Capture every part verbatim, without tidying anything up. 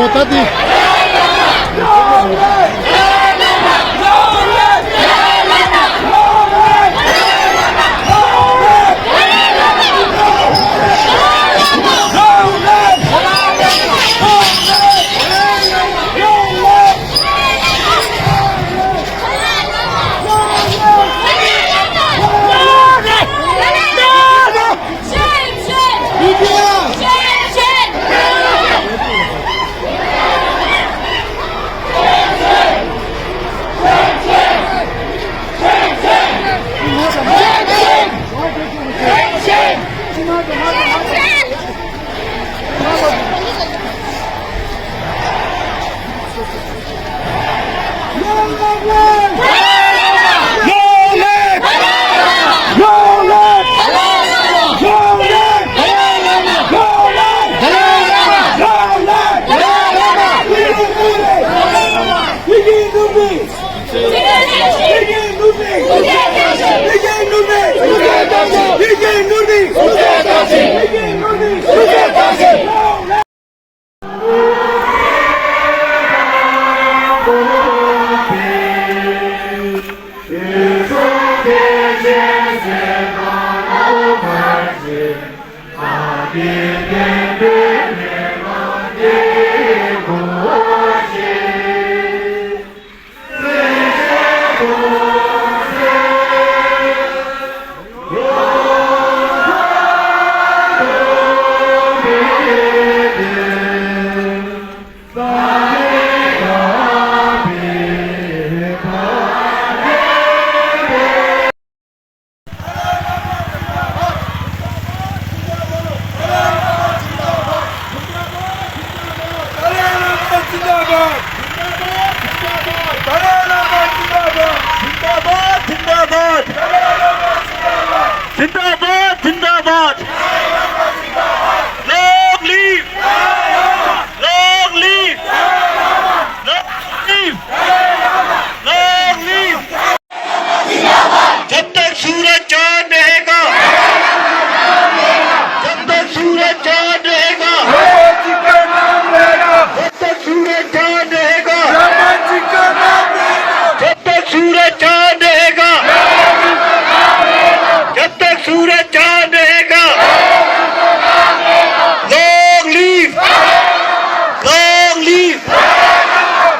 ད་དེ། Long live! Long live! Long live! Long live! जब तक सूरज चांद रहेगा, जब तक सूरज चांद रहेगा, जब तक सूरज चांद रहेगा, जब तक सूरज चांद रहेगा, जब तक सूरज चांद रहेगा। Long live! Long live!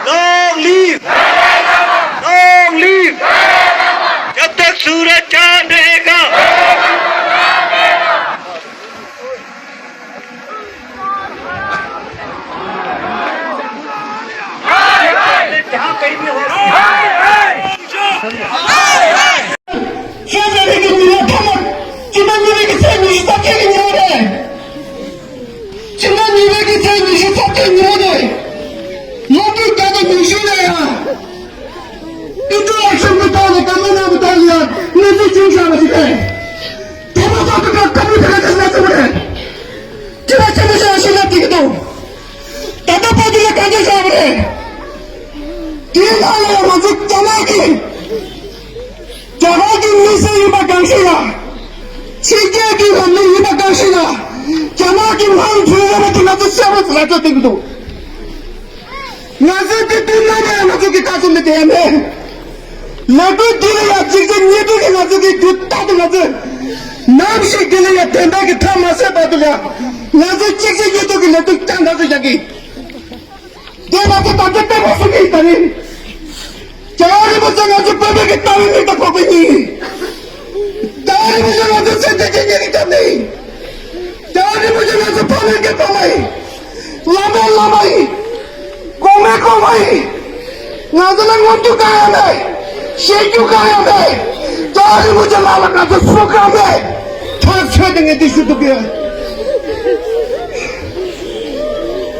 Long live! Long live! जब तक सूरज चांद रहेगा। जहाँ कहीं भी हो। ཤེས་བྱ་རིག་གི་མི་སྣ་ཐ་མར་སྤྱི་ཟླ་གཉིས་པའི་གི་ཚེས་ཉི་ཤུ་རྩ་བརྒྱད་ཀྱི་ཉིན་མོ་རེད། སྤྱི་ཟླ་གཉིས་པའི་གི་ཚེས་ཉི་ཤུ་རྩ་བརྒྱད་ཉིན་མོ་རེད། ལོ་དྲུག་བརྒྱ་དང་ཉི་ཤུ་ལ་ཡང་། ཨི་ཏུ་ཨ་ཤམ་གྱི་ཐོག་ནས་བཀའ་མོལ་གནང་བ་དག་ལ་ཡང་གནས་ཚུལ་ཅུང་ཞིག་ལ་ཞིག་རེད། དེ་མ་ཐག་ཏུ་བཀའ་མོལ་དེ་ག་དེ་ལ་ཚུགས་རེད། དྲི་བ་ཆེན་པོ་ཞིག་ལ་ཤིན་ཏུ་དྲི་གི་འདུག་ད་ལྟ་བར་དུ་ལ་གང་འདྲ་བཞག་པ་རེད། དེའི་ནང་ལ་ང་ཚོ་རྒྱ་ནག་གི་རྒྱ་གར་གྱི་མི་སེར་ཡིན་པ་གང་ཞིག་ལ། ཕྱི་རྒྱལ་གྱི་ལམ་ལུགས་ཡིན་པ་གང་ཞིག་ལ། རྒྱ་ནག་གི་མང་གཙོའི་རེ་བ་དེ་ང་ཚོ་གསལ་པོ་ལ་ཚོད་བསྟན་གྱི་འདུག་ང་ཚོས་དེ་དུས་ནམ་ཡང་ང་ཚོ་གི་ཁ་ཚུམ་དེ་ཡང་མེད། ལས་འགུལ་འདི་ལ་ཡང་གཅིག་རྗེས་གཉིས་མཐུད་ཀྱིས་ང་ཚོ་གི་རྒྱུ་རྟག་ཏུ་ང་ཚོས་ནམ་ཞིག་འདི་ལ་ཡང་བདེན་པ་གི་མཐའ་མ་གསལ་བར་དུ་ལ་ང་ཚོས་གཅིག་རྗེས་གཉིས་མཐུད་ཀྱི་ལས་འགུལ་བསྐྱངས་ཐག་ཆོད་བཞག་གི། དེ་ང་ཚོ་ད་ལྟ་བསྟན་པ་སྲུང་གི་ཡིན་ད་ནི། རྒྱལ་བ་རིན་པོ་ཆེ་ང་ཚོ་བོད་པའི་གི་ལྟ་བའི་མིག་དང་ལྐོག་པའི་གཉིས། རྒྱལ་བ་རིན་པོ་ཆེ་ང་ཚོ་སེམས་ཅན་གྱི་གཉེན་གྱི་སྐྱབས་གནས་ཡིན། རྒྱལ་བ་རིན་པོ་ཆེ་ང་ཚོ་ཕ་མའི་གི་ཕ་མ་ཡིན། བླ་མའི་བླ་མ་ཡིན། གོང་མའི་གོང་མ་ཡིན། ང་ཚོ་ལ་ངོམ་རྒྱུ་གང་ཡང་མེད། བཤད་རྒྱུ་གང་ཡང་མེད། རྒྱལ་བ་རིན་པོ་ཆེ་ལགས་ལ་ང་ཚོ་སུ་གང་མེད། ཐག་ཆོད་དེ་ངས་འདི་ཞུ་ཐུབ་ཀྱི་ཡོད།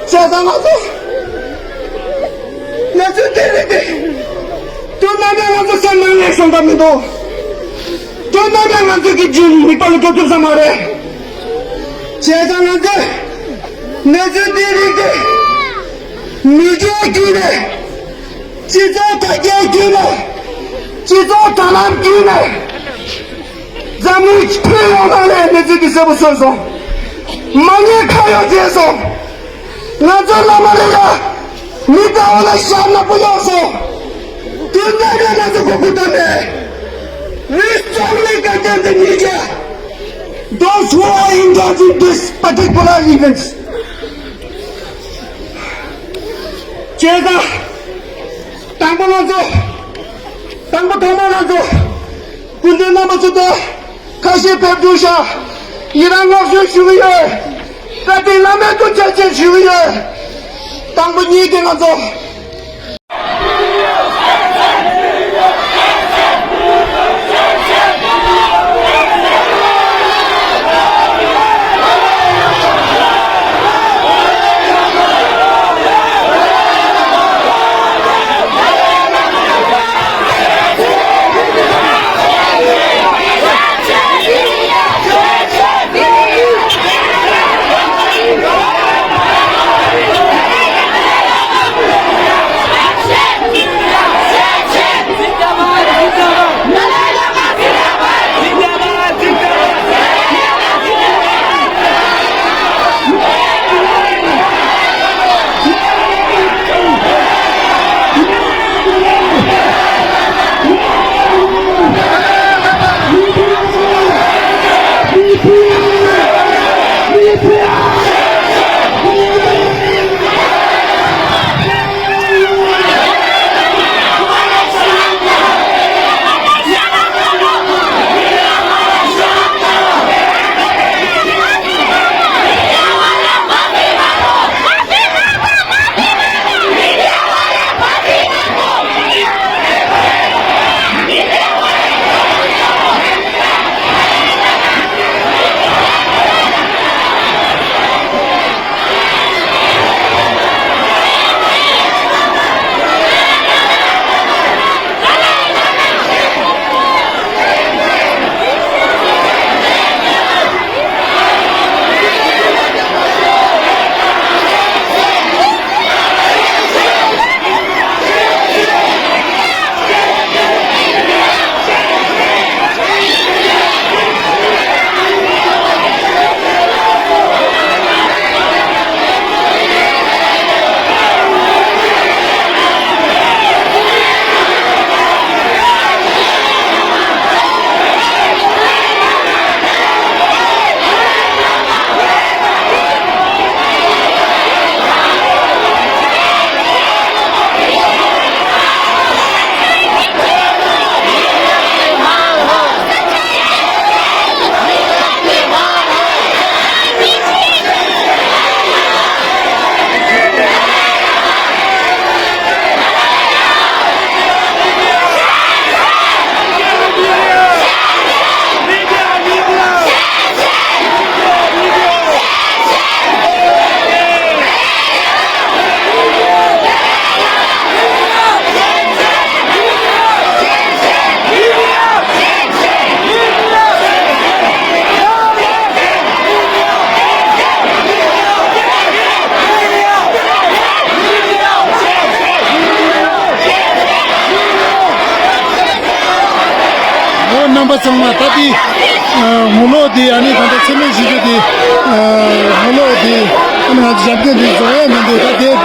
བྱས་ཙང་ང་ཚོ། ང་ཚོའི་དེ་རེད་དེ། དོན་དམ་པའི་ང་ཚོ་སེམས་ནང་ནས་ཤོང་ཐབས་མི་འདུག་དོན་དམ་པའི་ང་ཚོ་གི་རྒྱུད་མིག་པ་ལ་འགྲོ་ཐུབ་ས་མ་རེད། བྱས་ཙང་ང་ཚོས་གནས་ཚུལ་འདི་རིགས་དེ་མི་སྒེར་བརྒྱུད་ནས་སྤྱི་ཚོགས་དར་རྒྱས་བརྒྱུད་ནས་སྤྱི་ཚོགས་དྲ་ལམ་བརྒྱུད་ནས་འཛམ་གླིང་ཁྱོན་ཡོངས་ནང་ནས་གནས་ཚུལ་འདི་གསལ་པོ་གསུངས་སོང་། མ་ཉེས་ཁ་གཡོགས་བྱས་སོང་། ང་ཚོ་བླ་མ་རེ་ར་མི་དགའ་བ་ལ་ཤ་ནག་པོ་ཡོད་སོང་། དེ་འདྲ་ནས་ང་ཚོ་གོ་སྐབས་བཏང་ནས། We strongly condemn the media, those who are indulging this particular events. བྱས་ཙང་། དང་པོ་ང་ཚོ། དང་པོ་ཐོག་མར་ང་ཚོ། སྐུ་མགྲོན་རྣམ་པ་ཚོ་དང་། ཁ་ཤས་ཕེབས་བསྡད་ཤག་ཡི་རང་བསྔགས་བརྗོད་ཞུ་གི་ཡོད། བཀའ་དྲིན་བླ་མེད་དུ་ཆེ་ཆེ་ཞུ་གི་ཡོད། དང་པོ་ཉིད་དེ་ང་ཚོ། འོ། རྣམ་པ་ཚང་མ། ད་དེ་ངོ་ལོག་དེ། ཨ་ནི་ད་ལྟ་མཚན་སྨད་བཞི་བཅུ་དེ། ངོ་ལོག་དེ། ཨ་ནི་ང་ཚོ་བྱམས་སྐྱོང་དེ་རྫོགས་ཡ་མི་འདུག་ད་དེ་